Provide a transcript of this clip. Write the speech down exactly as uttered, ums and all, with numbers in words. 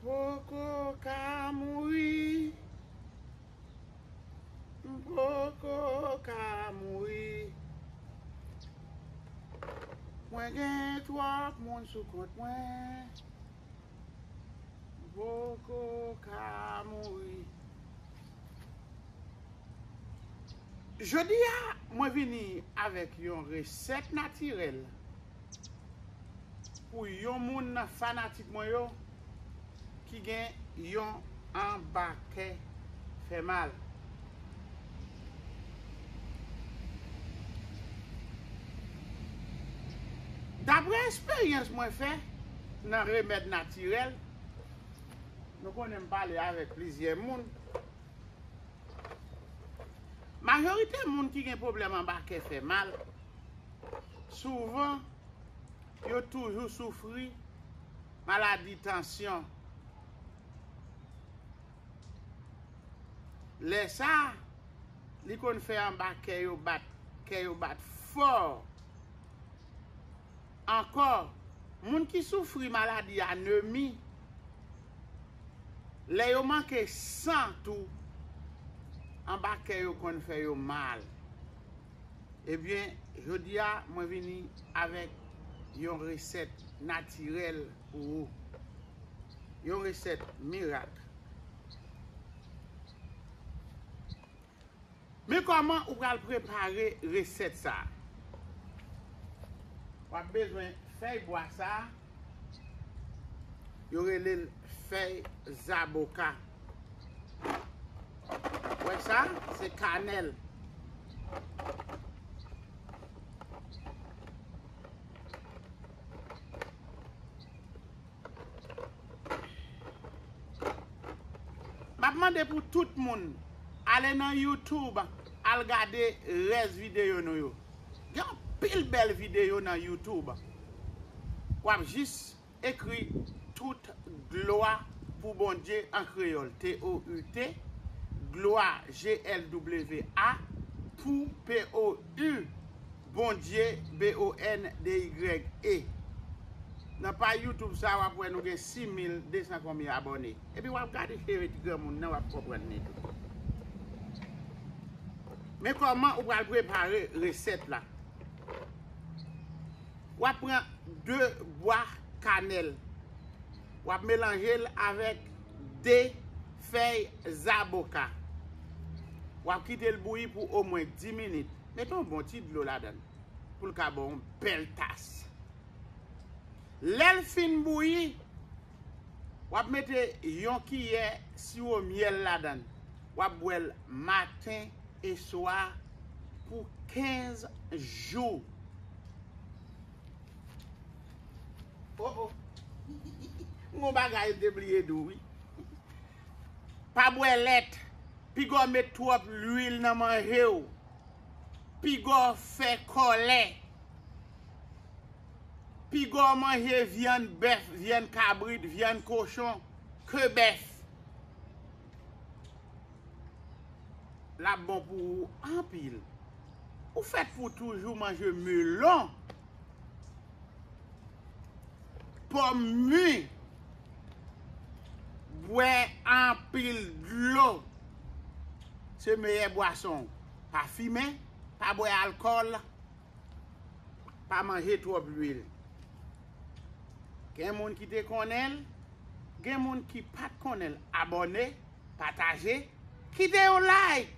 Poko ka mouri. M poko ka mouri. Mwen gen twòp moun sou kont mwen. M poko ka mouri. Jodi a, mwen vini avèk yon resèt natirèl pou yon moun nan fanatik mwen yo ki gen yon anbakè fè mal. Daprè eksperyans mwen fè nan remèd natirèl, nou konnen m pale avèk plizyè moun. Majorite moun ki gen pwoblèm anbakè fè mal, souvan, yo toujou soufri maladi tansyon. Lè sa, li konn fè anbakè yo bat, kè yo bat fò. Ankò, moun ki soufri maladi anemi, lè yo manke san tou, anbakè yo konn fè yo mal. Ebyen, jodi a, mwen vini avèk yon resèt natirèl pou ou. Yon resèt mirak. Men kòman ou pral prepare resèt sa a? W ap bezwen fèy bwa sa a. Yo rele l fèy zaboka. Wè sa? Se kanèl. M ap mande pou tout moun ale nan YouTube, al gade rès videyo nou yo. Gen anpil bèl videyo nan YouTube. W ap jis ekri tout glwa pou Bondye an kreyòl, T O U T, glwa, G L W A, pou, P O U, Bondye, B O N D Y E. Nan paj YouTube sa, w ap wè nou gen sis mil de san konbyen abòne. Epi w ap gade cheve ti granmoun nan, w ap konprann li tou. Men kòman ou pral prepare resèt la. W ap pran de bwa kanèl. W ap melanje l avèk de fèy zaboka. W ap kite l bouyi pou omwen dis minit. Mete yon bon ti dlo ladan l pou l ka ba w yon bèl tas. Lè l fin bouyi, w ap mete yon kiyè siwo myèl ladan l. W ap bwè l maten e swa pou kenz jou. Oh, oh. M gon bagay m te bliye di w, wi. Pa bwè lèt. Piga w met twòp lwil nan manje w. Piga w fè kòlè. Piga w manje vyann bèf, vyann kabrit, vyann kochon, ke bèf. L ap bon pou ou anpil. Ou fèt pou toujou manje melon, pòm mi, bwè anpil dlo. Se meyè bwason w. Pa fimen, pa bwè alkòl, pa manje twòp lwil. Gen moun ki te konnen l, gen moun ki pa t konnen l. Abòne, pataje, kite yon like.